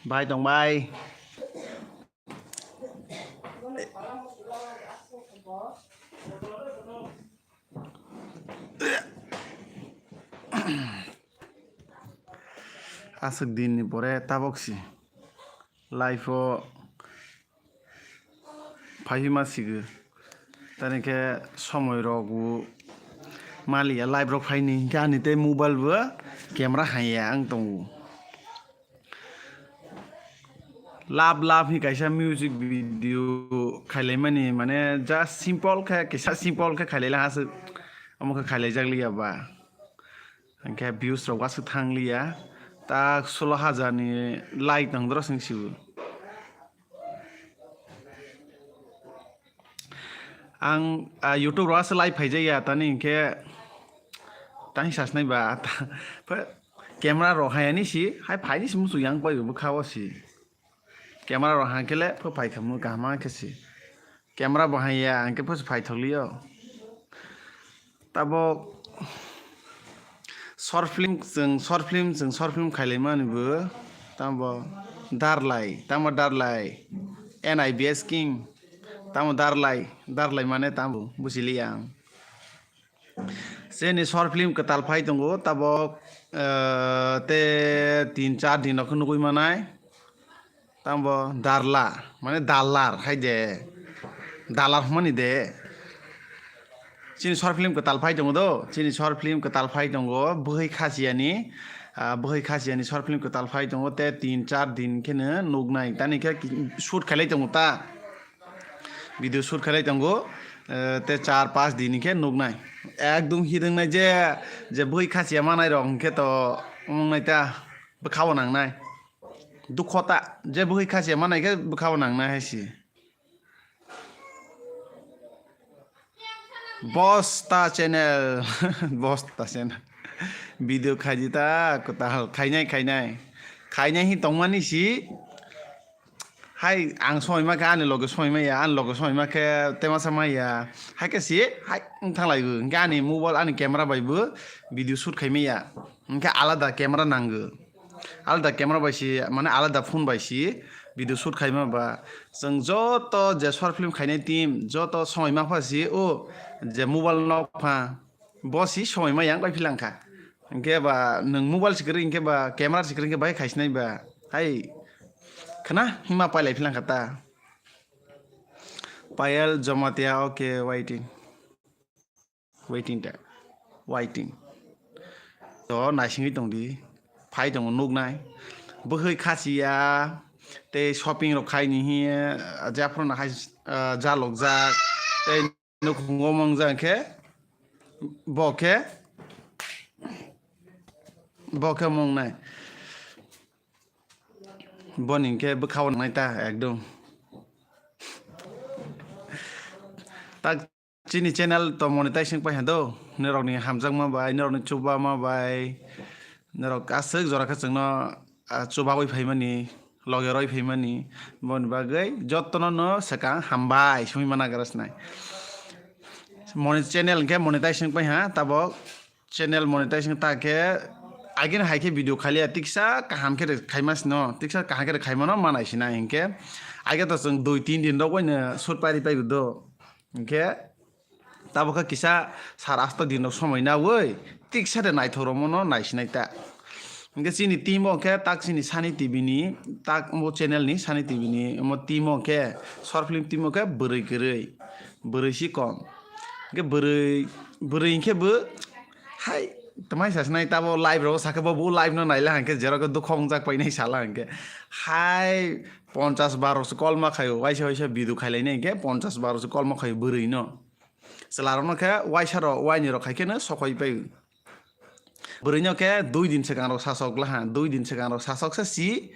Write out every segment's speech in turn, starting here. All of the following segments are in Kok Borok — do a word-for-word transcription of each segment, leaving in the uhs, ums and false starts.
Bai tong bai. Aswk din ni pore tabok si live o phaiwi ma sigo. Tani khe somoi rok bo maliya live rok phaini hinkhe ani tei mobile bo camera haiya ang tongo. Lab lab hi kaisa music video khailaimani, mane just simple khe, kisa simple khe khailaila haswk, omo khe khailaijak liya ba. Hinkhe views rok aswk thang liya, tak solo hajar ni like tong doro sing sibo. Ang, ah, YouTube ro aswk live phaijak ya, tani hinkhe tani sasnai ba, phe camera rok hai ani si, hai phaini si muchung yang pai bwkha o si. Camera rok hai khe le phe phai khamu kaham khe si. Camera bo hai ya, hinkhe phe phai thok liyo. Tabok short film, chwng short film, chwng short film khailaimani bo, tamo Darlai, tamo Darlai, N I B S King, tamo Darlai, Darlai mane tamo buji liya ang. Chini short film kwtal phai tongo, tabok, eh, te tin char din rok nugui manai. Tamo Darla, mane Dalar hai de. Dalar hwnmani de. Chini short film kwtal phai tongo do. Chini short film kwtal phai tongo. Bwhwi khachiyani, ah, bwhwi khachiyani short film kwtal phai tongo. Te tin char din kheno nuknai. Tani khe shoot khailai tongo ta. Video shoot khailai tongo. Eh, te char panch din khe nuknai. Ekdom hidwngnai je, je bwhwi khachiya manai rok hinkhe to wngmung nai ta. Bwkha o nangnai. Dukho ta, je bwhwi khachiya manai khe bwkha o nangnai hai si. Bosta channel, Bosta channel. Video khaidi ta, kwtal khainai, khainai. Khainai hi tongmani si. Hai, ang somoi ma khe ani loge somoi ma ya, ani loge somoi ma khe temasa ma ya. Hai khe si, hai, wng thanglai bo. Hinkhe ani mobile, ani camera bai bo video shoot khai ma ya. Hinkhe alada camera nango. Alada camera bai si, mane alada phone bai si video shoot khaima ba. Chwng joto je short film khainai team, joto somoi ma pha si, o je mobile nok pha, bo si somoi ma yang bai philang kha. Hinkhe ba nwng mobile si kwrwi, hinkhe ba camera si kwrwi, hinkhe bai khaisinai ba. Hai, khna hima pailai philang kha ta. Payal Jamatia, okay, waiting. Waiting ta, waiting. To naisingwi tongdi, phai tongo nuknai. Bwhwi khachiya, tei shopping rok khaini hiye, jephru no hai, ah, jalokjak, tei nukhungo mangjak khe, bo khe, bo khe mungnai. Boni hinkhe bwkha o nangnai ta ekdom. Tak chini channel to monetize wng pai ha do. Norokni hamjakma bai, norokni chubama bai, norok aswk jora khe chwngno, ah, chubawi phaimani, loge roi phaimani, boni bagwi jotono no swkang hambai simi mana gra sinai. Moni channel hinkhe monetize wng pai ha tabok. Channel monetize wng ta khe, agini hai khe video khailiya, tiksa kaham khe khaima sino, tiksa kaham khe khaimano manai sina hinkhe, age to chwng dui tin din rok waino shoot pari pai do. Hinkhe tabukhe kisa sar asto din rok somoi nawi, tiksa de naithok rok mono naisinai ta. Hinkhe chini team o khe tak chini Sani T V ni, tak omo channel ni Sani T V ni omo team o khe, short film team o khe bwrwi kwrwi, bwrwi si kom. Hinkhe bwrwi, bwrwi hinkhe bo hai tongmai sa sinai tabo live rok sakhe bo, bo live no naila hinkhe jero khe dukho wngjak painai sala hinkhe. Hai ponchas bar rok se kolma khaio, waisa waisa video khailainai hinkhe ponchas bar rok se kolma khaio bwrwi no. Chwla rok no khe waisa rok waini rok khai khe no sokoi pai. Bwrwi no khe dui din swkang rok sasok la ha, dui din swkang rok sasok se si.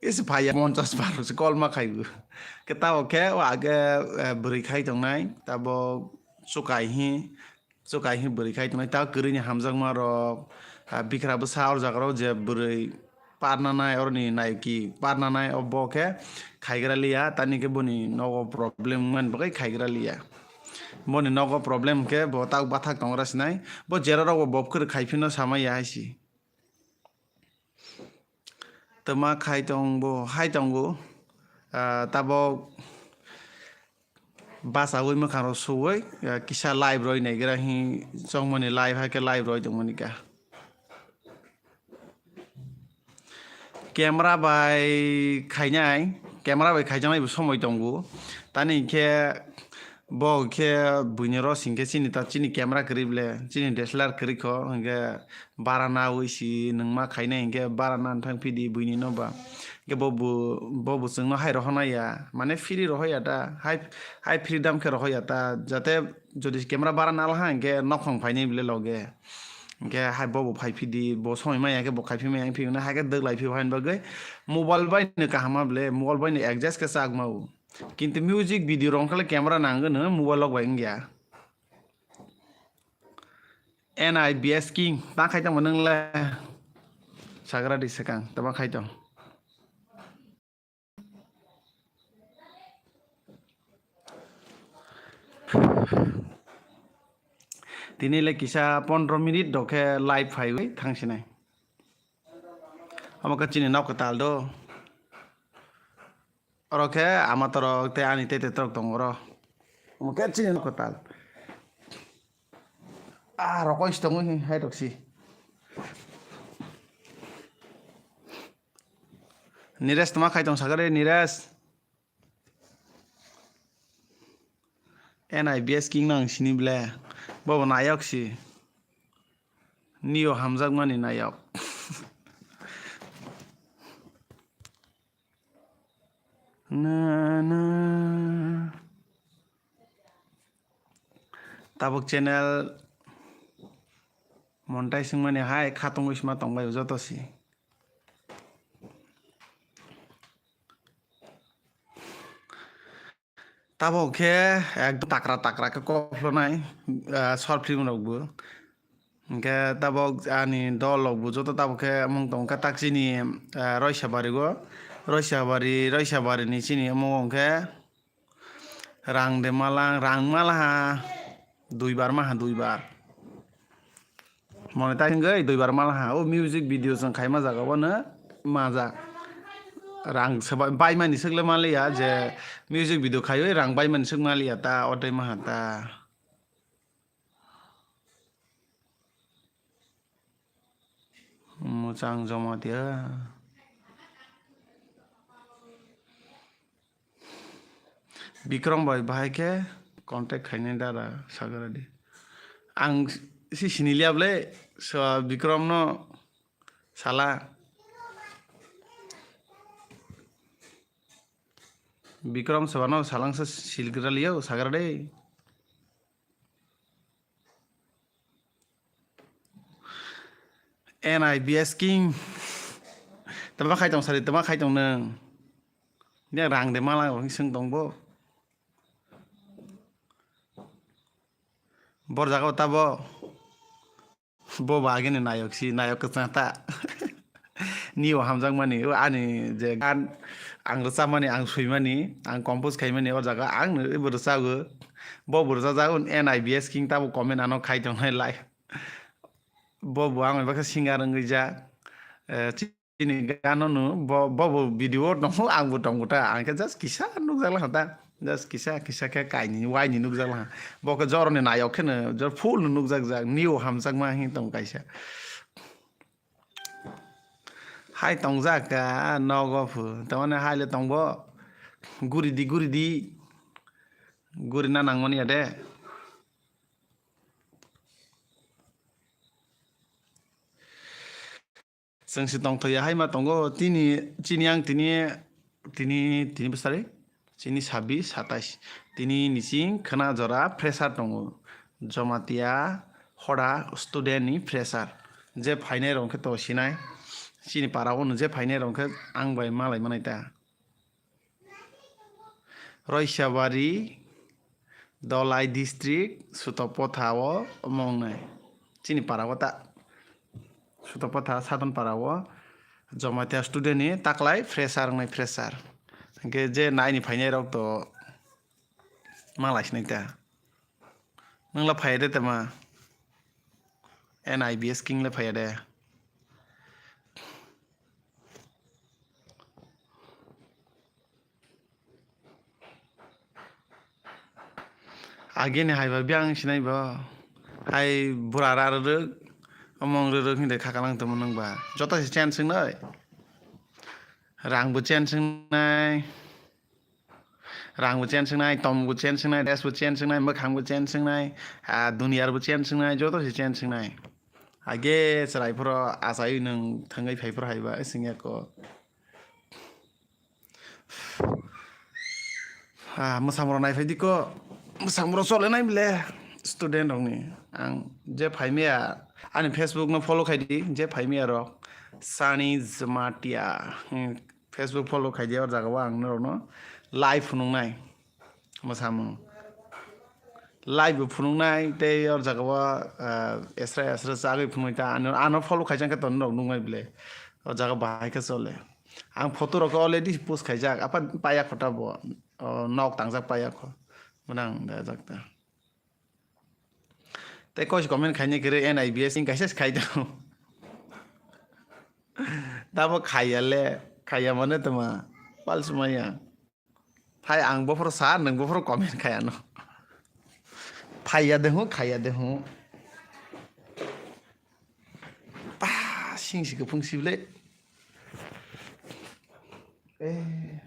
Isi phaiya monchas bar se kolma khai bo. Khe tabo khe o age, eh, bwrwi khai tongnai, tabo chukai hi, chukai hi bwrwi khai tongnai, tabo kwrwini hamjakma rok, ah, bikra bwsa o jaga rok je bwrwi parnanai, oroni naiki parnanai, o bo khe khaigra liya, tani khe boni nogo problem wngmani bagwi khaigra liya. Boni nogo problem khe bo tak bathak tongra sinai, bo jera rok bo bob kwrwi khai phino samaya hai si. Twma khai tong bo, hai tongo. Ah, tabok bachaui mwkhang rok suui, ah, kisa live roi naigra hi chongmani live hai khe live roi tongmani kha. Camera bai khainai, camera bai khaijaknai bo somoi tongo. Tani hinkhe bo hinkhe buini rosing khe chini ta, chini camera kwrwi ble, chini D S L R kwrwi kho, hinkhe bara naui si nwngma khainai hinkhe bara nan thang phidi buini no ba. Hinkhe bo bo, bo bo chwngno hai rohornai ya, mane free rohor ya ta, hai, hai freedom khe rohor ya ta, jate jodi camera bara nal ha hinkhe nokhong phainai ble loge. Hinkhe hai bo bo phai phidi, bo somoi maya khe bo khai phi maya wng phi hwnwi hai khe dwglai phi haini bagwi mobile bai no kaham ma ble, mobile bai no adjust khe chak ma o. Kintu music video rok wngkha le camera nangwi no mobile rok bai wngya. N I B S King, ta khai tongma nwng le? Sagra di swkang, tama khai tong. Tini le kisa pondro minute rok khe live phaiwi thangsinai. Omo khe chini nok kwtal do. Oro khe ama torok tei ani tete torok tongo oro. Omo khe chini nok kwtal. Ah, rokoi si tongo hai rok si. Nires tama khai tong sakare Nires. N I B S King nang sini ble. Bobo nayok si. Nio hamjakmani nayok. Na, na. Tabuk channel monetize wngmani hai khatungwi sima tongbai joto si. Tabuk khe ekdom takra takra khe koplonai, ah, short film rokbo. Hinkhe tabuk ani dol rokbo joto tabuk khe mung tong kha tak chini, ah, Roisabari o, Roisabari, Roisabari ni chini omo hwnkhe rang de malang, rang malaha, duibar maha, duibar. Monetize wngwi duibar malaha. O music video chwng khaima jaga o no majak. Rang se bai, baimani swk le maliya je music video khaiwi rang baimani swk maliya ta, o tei maha ta. Mwchang Jamatia. Bikram bai bahai khe contact khainai dara sagra di. Ang si siniliya ble so Bikram no sala. Bikram soba no salangsa silgra liya sagra de. N I B S King. Tama khai tong sari, tama khai tong nung. Ni rang de mala wng sing tong bo. Bor jaga o tabo. Bo ba agini nayok si, nayok kwchang ta. Nio hamjakmani, o ani je gan ang rwchapmani, ang swimani, ang compose khaimani, o jaga ang no bo rwchago. Bo bo rwchajak, N I B S King tabo comment ano khai tongnai lai. Bo bo ang bai baksa singer wngwi jak. Eh, chini gano no bo, bo bo video o tongo, ang bo tongo ta. Ang khe just kisa nukjak laha ta. Just kisa, kisa khe kaini, waini nukjak laha. Bo khe joroni nayok khe no, jor full no nukjak jak. Nio hamjakma hing tong kaisa. Hai tongjak ka nogo phu. Tamani hai le tongbo. Guri di, guri di. Guri na nangmani ya de. Chwng se tongthokya hai ma tongo. Tini, chini ang tini, tini, tini bwsari? Chini sabis, satais. Tini ni ching khwna jora fresher tongo. Jamatia hora student ni fresher. Je phainai rok khe to sinai. Chini para o no je phainai rok khe ang bai malai manai ta. Roisabari, Dolai district, Sutopotha o omo wngnai. Chini para o ta. Sutopotha, Sadon para o. Jamatia student ni taklai fresher wngnai fresher. Hwnkhe je naini phainai rok to malai sinai ta. Nwng la phaiya de tama? N I B S King le phaiya de. Agini haiba biyang sinai bo. Hai bura ra rwrwk, omong rwrwk hinde khakalang tongma nang ba. Joto se chen singnai. Rang bo chen singnai. Rang bo chen singnai, tom bo chen singnai, dress bo chen singnai, mwkhang bo chen singnai, ah, duniyar bo chen singnai, joto se chen singnai. Age chwrai phoro achai nwng thangwi phai phoro haiba singya ko. Ah, mwsamrok naiphai di ko. Mwsamrok chole nai bile student rokni. Ang je phaimaya ani Facebook no follow khai di, je phaimaya rok. Sani Jamatia. Hmm, Facebook follow khai di, or jaga o ang norok no live phunuk nai. Mwsamung. Live bo phunuk nai tei or jaga o, ah, esra esra chagwi phunuk ta. Ano, ano follow khai jang khe ton norok nuk nai bile. O jaga bahai khe chole. Ang photo rok already post khaijak, apa paya kho ta bo, o, nok tangjak paya kho, mwnang dajak ta. Tei kois comment khaina kiri N I B S ni kaisa se khai tong. Tabo khaiya le, khaiya mane tma, pal sumaya. Hai ang bophoro sa, nwng bophoro comment khaiya no. Phaiya de hu, khaiya de hu. Pa, sing si kuphung si bile. Eh.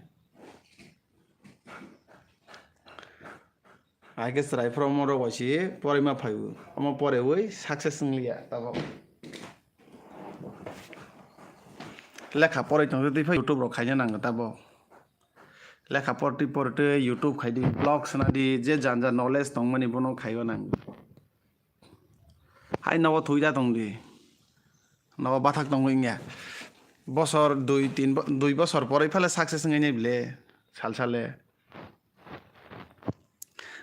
Hai khe chwrai phoro omo rok bai si porima phaibo. Omo porewi success wng liya tabok. Lekha poroi tong twi phai YouTube rok khaina nango tabok. Lekha portwi portwi YouTube khai di, vlog sna di, je janja knowledge tongmani bono khaiwa nango. Hai nogo thwi da tong di. Nogo bathak tongo wngya. Bosor dui tin bo-, dui bosor porwi phale success wngwi nai bile sal sale.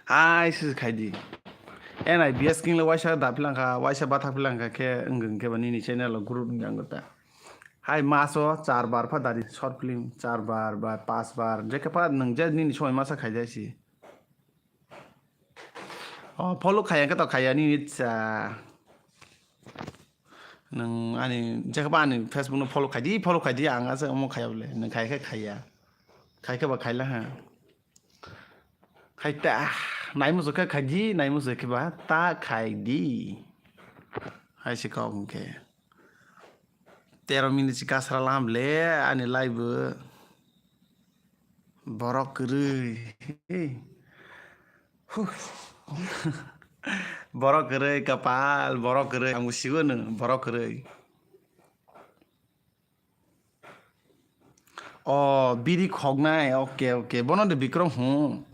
Hai se khai di. N I B S king le waisa da philangkha, waisa bathak philangkha khe wng wng khe ba nini channel o group wngya wngkha ta. Hai maso char bar pha dari short film char bar ba pas bar je khe pha nwng je nini somoi masa khai jai si. Oh, follow khaya khe to khaya nini cha. Nwng ani je khe ba ani Facebook no follow khai di, follow khai di, ang asa omo khaya bole. Nwng khai khe khaya. Khai khe ba khaila ha. Khai ta, nai muchuk khe khai di, nai muchuk khe ba ta khai di. Hai se kok hwn khe. Tero minute se kasra lam le ani live bo. Borok kwrwi. Huh. Borok kwrwi kapal, borok kwrwi. Ang bo sigo no, borok kwrwi. O, biri khoknai. Okay, okay. Bono de Bikrom hwn.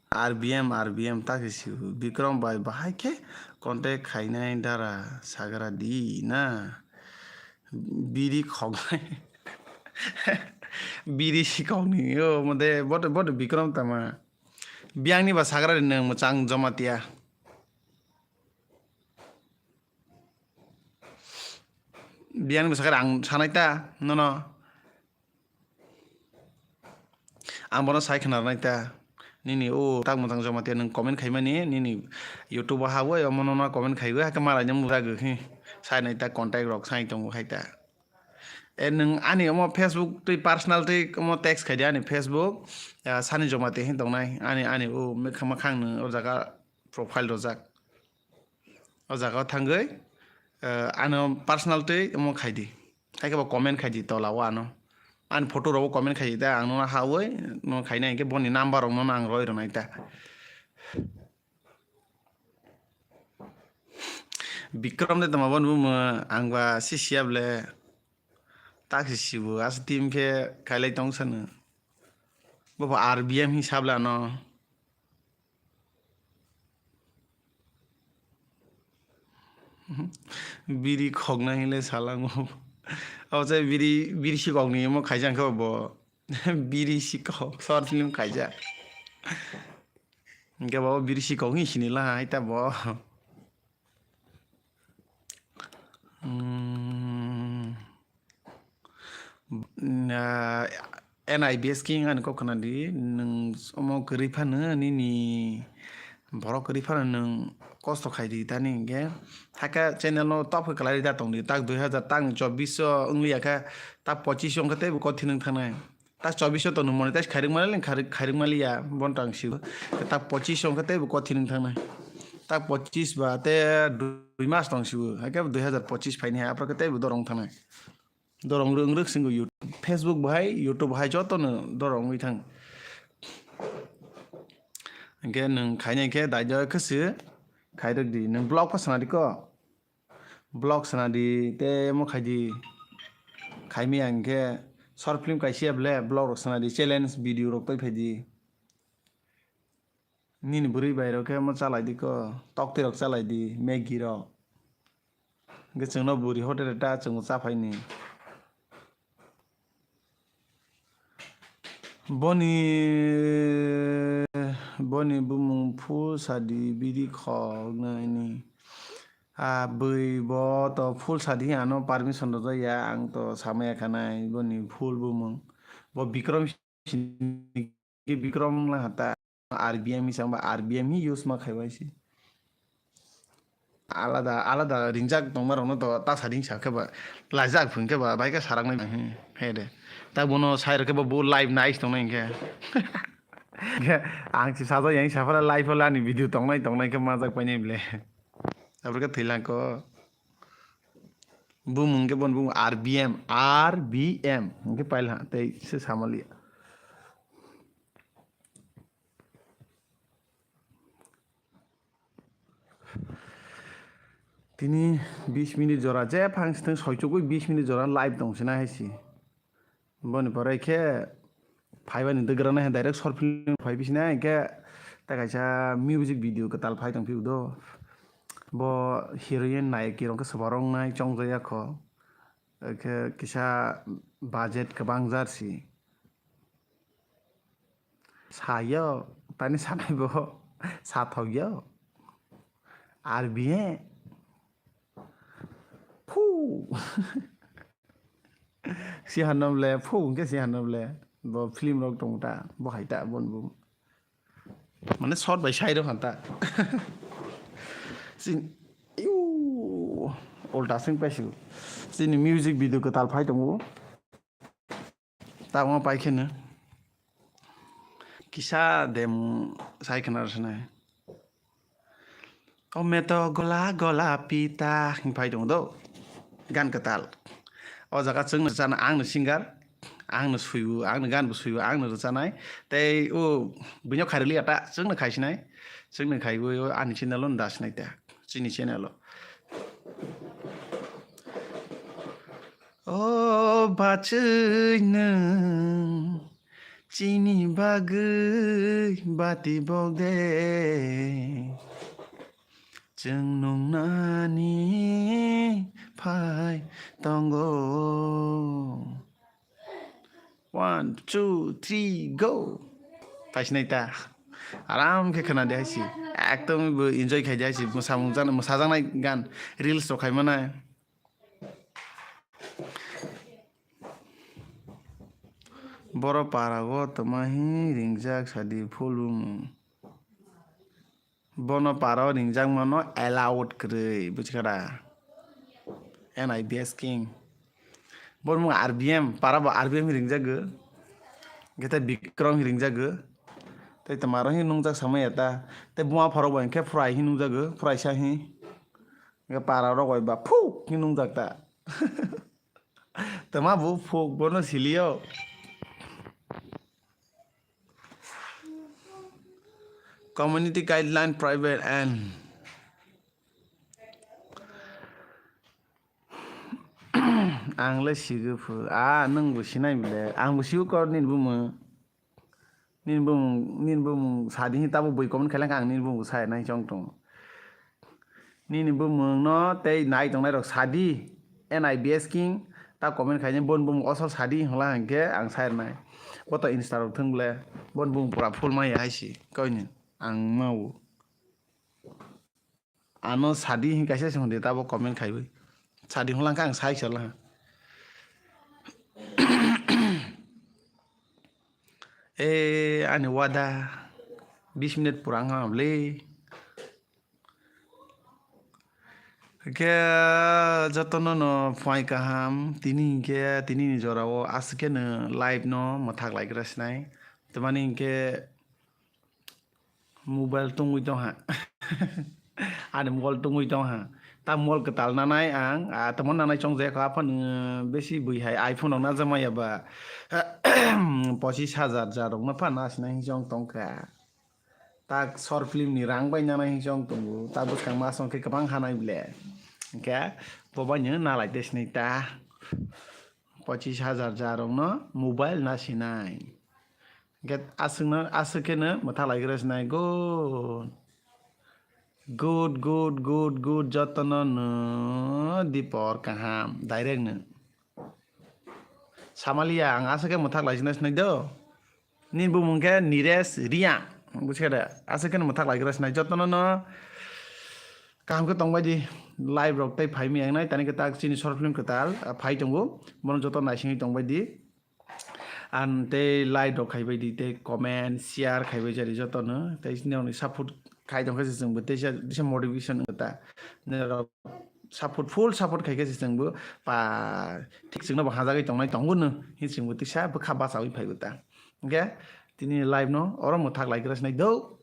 R B M, R B M ta khe si Bikrom bai bahai khe contact khainai dara sagra di na. Biri khoknai. Biri si kokni. O, mode bote, bote Bikrom tama. Biyangni ba sagra di nwng mwchang Jamatia. Biyang ni bwsakhe ang sanai ta nono. Ang bono sai khna rwnai ta. Nini o tak mwchang Jamatia nwng comment khaimani, nini YouTube o hawi omo nono comment khaiwi hakhe malai no mura gwi khe sai nai ta, contact rok sai tongo hai ta. E nwng ani omo Facebook twi personal twi omo text khai di ani Facebook, ah, Sani Jamatia hin tongnai ani, ani o mwkhang mwkhang nwng o jaga profile rojak. O jaga o thangwi, eh, ano personal twi omo khai di. Hai khe bo comment khai di tola o ano. Ani photo rok bo comment khai di ta, ang nono hawi, nono khainai hinkhe boni number rok nono ang roi rwnai ta. Bikram de tama bo numo ang ba si siya ble. Tak si sibo, asa team khe khailai tong sano. Bo bo R B M hisab lano. Biri khokna hinle salango. Abo se biri, biri sikokni omo khaijak khe bo. Biri sikok, short film khaijak. Hinkhe bo biri sikok hin sini la hai ta bo. Hmm. Na, N I B S king ani kok khna di, nwng omo kwrwi phano nini borok kwrwi phano nwng kosto khai di tani hinkhe, hakhe channel no top khe kwlai da tong di, tak dui hazar tak chobbish o wng ya khe, tak pochis o wng khe teibo kothin wng thangnai. Ta chobbish o tongno monetize khairwk mali, khairwk, khairwk maliya, bono tang sigo. Ta pochis o hwnkhe teibo kothir wng thangnai. Ta pochis ba te dui mas tong sigo, haikhe dui hazar pochis phaini hai, aphro khe teibo dorong thangnai. Dorong rwng rwk singo YouTube, Facebook bahai, YouTube bahai jotono dorong wngwi thang. Hwnkhe nwng khainai khe daidoi khe se khairwk di, nwng vlog pha sana di ko. Vlog sana di, tei omo khai di. Khaimaya hwnkhe short film kaisa ya ble, vlog rok sana di, challenge video rok tei phai di. Nini bwrwi bai rok khe omo chalai di ko, toktwi rok chalai di, Maggie rok. Hwnkhe chwngno buri hotel ta chwngno cha phai ni. Boni, boni bumung full sadi bidi khok nai ni. Ah, bui bo to full sadi ano permission rwjak ya, ang to samaya khanai boni full bumung. Bo Bikram sini, Bikram lang hata. R B M hi chang ba R B M hi use ma khai bai si. Alada, alada ringjak tongma rokno to ta sading sa khe ba, laijak phung khe ba, bai khe sarak nai, hmm, he de. Ta bono sai rok khe ba bo live nai tong nai khe. Khe ang si sajak yang sa phara live la ni video tong nai, tong nai khe majak pai nai ble. Abro khe thwi lang ko. Bumung khe bon bumung R B M, R B M hwnkhe pail ha tei se samaliya. Tini bis minute jora, je phang siteng soichugwi bis minute jora live tong sina hai si. Boni pore khe phaibani dwgrana hai direct short film phai bisina, hinkhe ta kaisa music video kwtal phai tong phio do. Bo heroine nayaki rok khe swbarok nai chongjak ya kho. Khe kisa budget kwbang jar si. Sayo, tani sanai bo, sathokyo. R B M. Phu. Si hanno ble, phu hwnkhe si hanno ble. Bo film rok tong ta, bo hai ta, bon bo. Mane short bai sai rok han ta. Sin, iu, ulta sing paisigo. Sini music video kwtal phai tongo. Tabukma pai kheno kisa dem sai khna rwsnai. O meto gola gola pita hing phai tongo do. Gan kwtal. O jaga chwngno rwchana, angno singer, angno suibu, angno ganbo suibu, angno rwchanai. Tei o buino khairokliya ta, chwngno khaisinai. Chwngno khaiwi o ani channel o dasinai ta. Chini channel o. O bachwi nwng chini bagwi bati bok de, chwng nungnani phai tongo. One, two, three, go. Taisinai ta. Aram khe khna de haisi. Ekdom bo enjoy khai de haisi. Mwsamung jana, mwsajaknai gan. Reels rok khai manai. Boro para o toma hi ringjak sadi full bumung. Bono para o ringjakmano allowed kwrwi, buchkha da? N I B S King. Bono mung R B M, para bo R B M hi ringjago. Gete Bikram hi ringjago. Tei toma rok hi nungjak samaya ta. Tei buma phorok bai khe Phrai hi nungjago, Phraisa hi. Ge para rok bai ba phuk hi nungjak ta. Toma bo phuk bono silio. Community guideline private and ang le sigo phu. Ah, nwng bo sinai bile. Ang bo sigo kor nini bumung. Nini bumung, nini bumung sadi hi tabo bui comment khailangkha, ang nini bumung sai nai chong tongo. Nini bumung no tei nai tongnai rok sadi, N I B S King, ta comment khaini bon bumung osol sadi hwla hinkhe ang sai rwnai. Bo to Insta rok thwng ble, bon bumung pura full maya hai si, koini ang mau. Ano sadi hin kaisa se hwnde tabo comment khaiwi. Sadi hwnlangkha ang sai salha. Eh, ani wada bis minute pura wngkha le. Hwnkhe jotono no phuai kaham, tini hwnkhe tini ni jora o aswk khe no live no mwthak lai gra sinai. Tamani hwnkhe mobile tungwi tong ha. Ani mobile tungwi tong ha. Ta mobile kwtal nanai ang, ah, tamo nanai chongjaya kho, aphano besi bui hai iPhone rok najakmaya ba. Pochis hajar jar rok no pha nasinai hinwi chong tong kha. Tak short film ni rang bai nanai hinwi chong tongo. Ta bwskang ma song khe kwbang hanai ble. Hwnkhe bo bai no nalai te sinai ta. Pochis hajar jar rok no mobile nasinai. Hwnkhe aswk no, aswk khe no mwthak lai gra sinai go. Good, good, good, good, jotono no dipor kaham, direct no. Samalia, ang aswk khe mwthak lai sinai sinai do. Nini bumung khe Niresh Riya, buji kha de? Aswk khe no mwthak lai gra sinai, jotono no kaham khe tong bai di, live rok tei phai mi yang nai, tani khe tak chini short film kwtal, ah, phai tongo, bono joto naisingwi tong bai di. Ang tei like rok khai bai di, tei comment, share khai bai jari jotono. Tei norokni support khai tong khe se chwngbo teisa, teisa motivation wngkha ta. Norok support, full support khai khe se chwngbo pa thik chwngno bo hajagwi tongnai tongo no. Hi chwngbo teisa bwkha bachawi phaibo ta. Hwnkhe tini live no oro mwthak lai gra sinai do.